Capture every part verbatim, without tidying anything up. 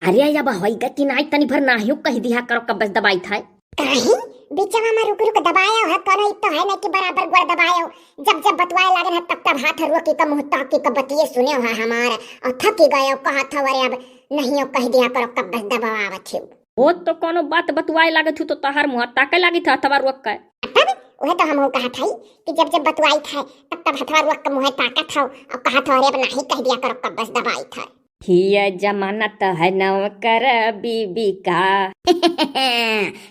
अरे, अब होइगा कि नाई, तनी भर नाहियो कहि दिहा करो, कब्बस दबाइत है। काहे? बीचवा मा रुक रुक दबायो है, कौनो इ तो है नहीं कि बराबर गोड़ दबायो। जब जब बतवाए लागन है, तब तब हाथ रुकी का मुँह ताकी का बतिये सुने है हमार। और थकी गयो, कहत हो, अरे अब नहीं कहि दिहा करो, कब्बस दबावत हो। वो तो कौनो बात बतवाए लागत हूँ तो तोहार मुँह ताके लागित है हथवा रोक के। तब उहे तो हमहू कहत हई कि जब जब बतवाइत है, तब तब हथवा रोक के मुँह ताकत हो और कहत हो, अरे अब नाही कहि दिहा करो, कब्बस दबाइत है। ये जमाना तो है नौकर बीबी का।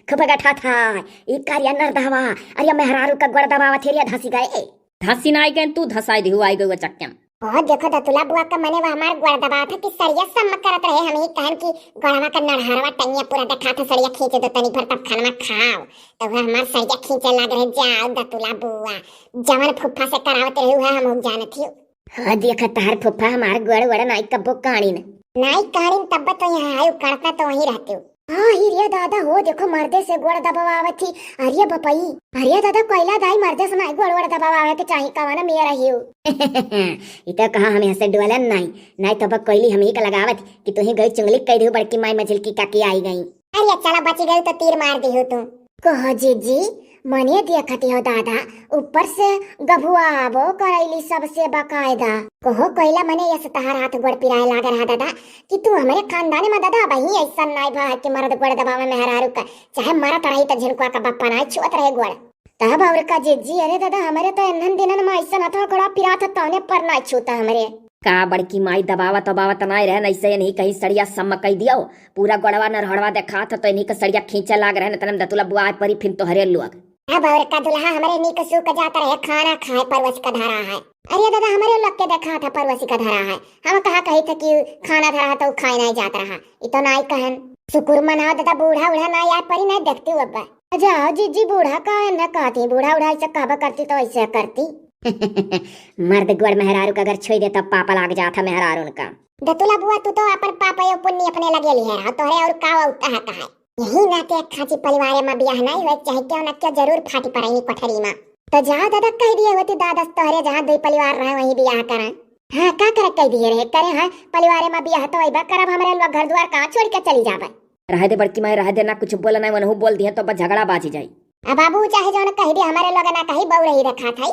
खूब गठा था, ई कारिया नर दहवा, अरे मेहरारू का गोड़ दबावत है रे, धसी गए। धसी ना आई गए, तू धसाई दिहू, आई गई वो चक्कम। ओ देखो दतुला बुआ का मने वो हमार गोड़ दबावत है कि सड़िया सम्म करत रहे, हम ही कहन कि गोड़वा का नढ़ारवा टंगिया पूरा देखा था, सड़िया खींचे दो तनी भर तब खानवा खाओ, तो वो हमार सड़िया खींचे लाग रहे। जाओ दतुला बुआ, जवन फुफ्फा से करावत रही है हम जानत ही। हाँ, देखा तहार फुफ्फा हमार गोड़ वड़ नाई कब्बो काड़ीन। नाई काड़ीन तब तो यहाँ आयु, काड़ता तो वहीं रहते हो। हाँ, ही रे दादा हो, देखो मर्दे से गोड़ दबावत ही। अरे बपई, अरे दादा कोइला दाई मर्दे से नाई गोड़ वड़ दबावे के चाही, कवन मेर रही हो। इ तो कहा हम यहाँ से डोलन नाई, नाई तो बा कोइली हम ही का लगावत कि तू ही गई चुंगली कह दियो, बड़की माई मझिलकी काकी आई गई। अरे चला बची गई तो तीर मार दिहू तू। कहो जीजी, मने देखत हो दादा, ऊपर से गभुआबो करैली सबसे बकायदा। कहो कोइला मने यस तहार हाथ गोड़ पिराए लाग रहा दादा, कि तू हमरे खानदान में दादा अबही ऐसा नाई भा कि मर्द गोड़ दबावे मेहरारू का, चाहे मरत रही तो झिनकुआ का बप्पा नाई छुअत रहे गोड़। तब और का जीजी, अरे दादा हमरे तो एन्हन दिनन में ऐसा हथवा गोड़ा पिरात तौने पर नाई छूता हमरे। का बड़की माई दबावत उबावत नाई रहन, ऐसे इन्हीं कहीं सड़िया सम्म कई दियो, पूरा गोड़वा नरहड़वा देखात ह, तो इन्हीं के सड़िया खींचे लाग रहन, तनम दतुला बुआए परी फिन तोहरे लोग। अब और का दुल्हा हमरे नीक सूख जात रहे, खाना खाए परवस का धरा है। अरे दादा हमरे लोग के देखात ह परवस का धरा है, हम कहा कही थे कि खाना धरा है तो खाए नहीं जात रहा, इ तो नाई कहन। शुक्र मनाओ दादा बूढ़ा उढ़ा ना यार परी नहीं देखती हूँ अब। अच्छा जीजी बूढ़ा का न कहती, बूढ़ा उढ़ा ऐसे कहबा करती तो ऐसे करती। मर्द गोड़ मेहरारू का अगर छोई दे तब पापा लाग जात ह मेहरारू उनका। दतुला बुआ तू तो अपन पाप यो पुण्य अपने लगे लिहे रहा, तोहरे और का औता है कहा। यही नाते एक खांची परिवारे में ब्याह नहीं हुए, चाहे क्यों न क्यों जरूर फाटी पड़ेगी कोठरी में। तो जाओ दादा कह दिए होती दादा तोहरे जहाँ दो परिवार रहे वहीं ब्याह करें। हाँ का करे कह दिए रहे करे हैं परिवारे में ब्याह तो अइबा करब, हमरे लोग घर द्वार कहाँ छोड़ के चली जाबे। रहे दे बड़की माई, रहे दे, ना कुछ बोला ना, वनहु बोल दिए तो बस झगड़ा बाजी जाई। अब बाबू चाहे जौन कह दे, हमारे लोग ना कही बउरही रखा था।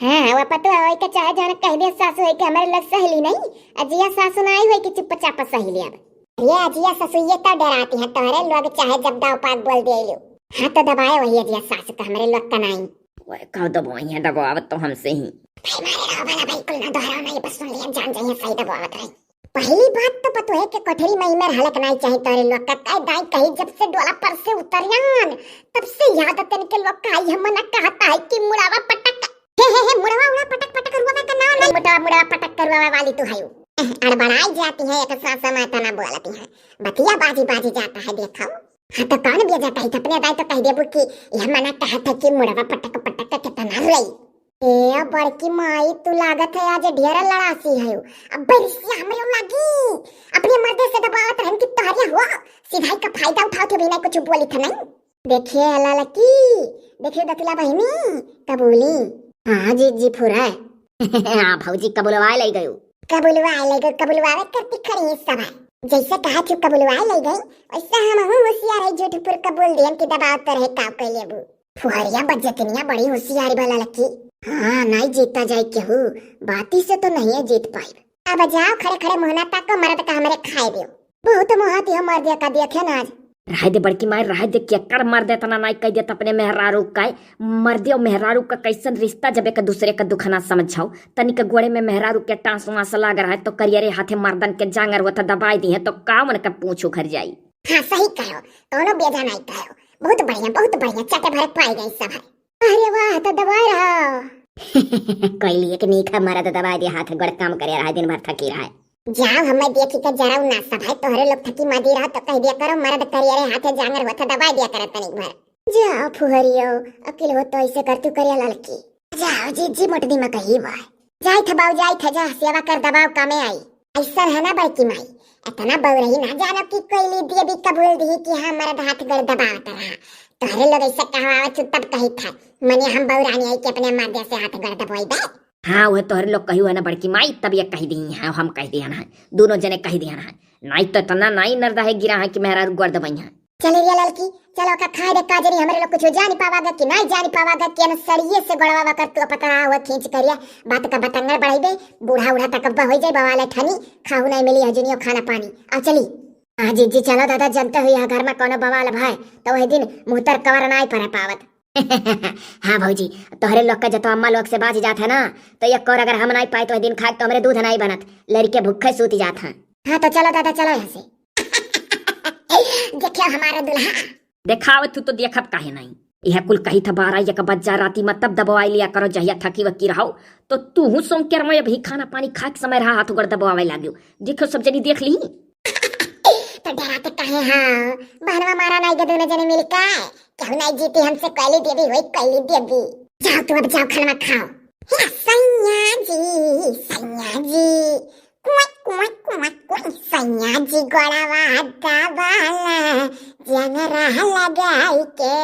हाँ, वो पतुआ होई के चाहे जौन कह दे, सासू होई के हमारे लोग सहेली नहीं, अजिया सासू ना आई होई कि चुपचाप सहेली अब। ये अजिया सासू ये तो डराती है, तोहरे लोग चाहे जब दाव पाक बोल दे लो। हाँ तो दबाए वही अजिया सासू का, हमारे लोग का नाई। ओए, का दबाई है, दबावत तो हमसे ही। भाई मारे रहो भला, बिल्कुल ना दोहराओ ना, ये बस सुन लिया, जान जाइए सही दबावत रही। पहली बात तो पतोहे के कोठरी में इमर हलक नाई चाही तोरे लोग का। कह दाई कही जब से डोला पर से उतरियान, तब से याद तन के लोग का आई हम ना कहता है कि मुड़ावा पटक। हे, हे, हे, मुड़ावा उड़ा पटक पटक रुआ का नाम नहीं। मुड़ावा, मुड़ावा पटक के रुआ वाली तू है। अड़बड़ाई जाती है, एक साथ समाता ना बोलती है। बतिया बाजी बाजी जाता है, देखो। हाँ तो कौन बेजा कही, अपने दाई तो कह देबू कि यह मना कहत है कि मुड़वा पटक पटक के कितना रोई। ए बड़की माई, तू लागत है आज ढेर लड़ासी है। अब बरिसिया हमरे लागी, अपने मर्दे से दबावत रहन कि तोहरे हो, सिधाई का फायदा उठाओ थे, बिना कुछ बोली था नहीं। देखिए ललकी, देखिए दतुला बहिनी, कबूली। हाँ जीजी फुरा। हाँ भौजी कबुलवा ले गयो। कबुलवा ले गयो, कबुलवा में करती खड़ी है सब है। जैसे कहा थी कबुलवा ले गई, वैसे हम हूँ होशियार है, झूठ फुर कबूल दियन की दबाव तो रहे का कर लेबू। फुहरिया बज्जतिनिया बड़ी होशियारी वाला लकी। हाँ, नहीं जीता जाए केहू, बाती से तो नहीं है जीत पाई। अब जाओ खड़े खड़े मुहना तक को मरद का हमरे खाए दियो। बहुत मोहाती हो मर्दे का देखे ना आज। रहे दे बड़की माई, रहे दे, केकर मर्द इतना नाई कह देत अपने मेहरारू का। मर्दे और मेहरारू का कैसन रिश्ता, जब एक दूसरे का दुख ना समझाओ। तनिक गोड़े में मेहरारू के टांस वांस लाग रहा है तो करियरे हाथे मर्दन के जांगर होता दबाई दी है तो का उनका पूछ उखर जाई। हाँ सही कहो, कौनो बेजा नाई कहो। बहुत बढ़िया, बहुत बढ़िया, चटे भरे पाई गई सब है। अरे वाह, तो दबाए रहा। कोई लिए कि नहीं खा मरद दबाए दे, हाथ गोड़ काम करे रहा, दिन भर थकी रहा है। जाओ, हमें देखी के जरा उ ना सब है, तोहरे लोग थकी मदी रहा तो कह दिया करो, मरद करिए रे, हाथे जांगर होता दबाए दिया करे तनिक भर। जाओ फुहरियो, अकिल हो तो ऐसे कर तू करिया ललकी। जाओ जीजी मोटदी में कही वाह। जाई था बाऊ, जाई था, जा सेवा कर दबाव कामे आई। ऐसा है ना बड़की माई, इतना बउरही ना जानो कि कोई ली दिए भी कबूल दी कि हाँ मरद हाथ गोड़ दबावत रहा। तोहरे लोग ऐसे कहवावत हो तब कही था, मने हम बउरानी आई कि अपने मर्दे से हाथ गोड़ दबाई दे। हाँ, वह तोहरे लोग कही हुआ ना बड़की माई, तब ये कही दी है, हम कही दिया ना है, दोनों जने कही दिया ना है। नाई तो इतना नाई नरदा है गिरा है कि मेहरारू गोड़ दबइहा। चल रिया ललकी, चलो का खाए दे काजरी, हमरे लोग कुछ जानी पावागा कि नाई जानी पावागा कि अन सड़िए से गोड़वा वकर तू पतरा हुआ खींच करिया, बात का बतंगड़ बढ़ाई दे, बूढ़ा उढ़ा तकब्बा हो जाए, बवाल ठनी, खाहू नाई मिली हजुनियो खाना पानी। आ चली। हाँ जीजी, चलो दादा, जनते हुई यहाँ घर में कोनो बवाल भय, तो वही दिन मुहतर कवर नाई परे पावत। हाँ भौजी, तोहरे लोग का जतो अम्मा लोग से बाज जात है ना, तो एक कौर अगर हम नाई पाई तो वही दिन खाए तो हमरे दूध नाई बनत, लड़के भूखे सूत जात हैं। हाँ तो चलो दादा, चलो यहाँ से। देखियो हमारा दुल्हा। देखावत हूँ तो देखब काहे नहीं। यह कुल कही था बारह एक बज जा राती में तब दबवाई लिया करो, जहिया थकी वकी रहो तो तू हूँ सोंकेर में अभी खाना पानी खाए के समय रहा, हाथ गोड़ दबवावे लागियो। देखो सब जनी देख ली। तो डराते काहे हाँ? बहनवा मारा नाई के दोनों जने मिल के। कहू नाई जीती हमसे कैली देवी होई कैली देवी। जाओ तू अब जाओ खाना खाओ। हे सैया जी, सैया जी, कुआं, कुआं, कुआं, कुआं, सैया जी गोड़वा दबाला, जंगरा लगाई के।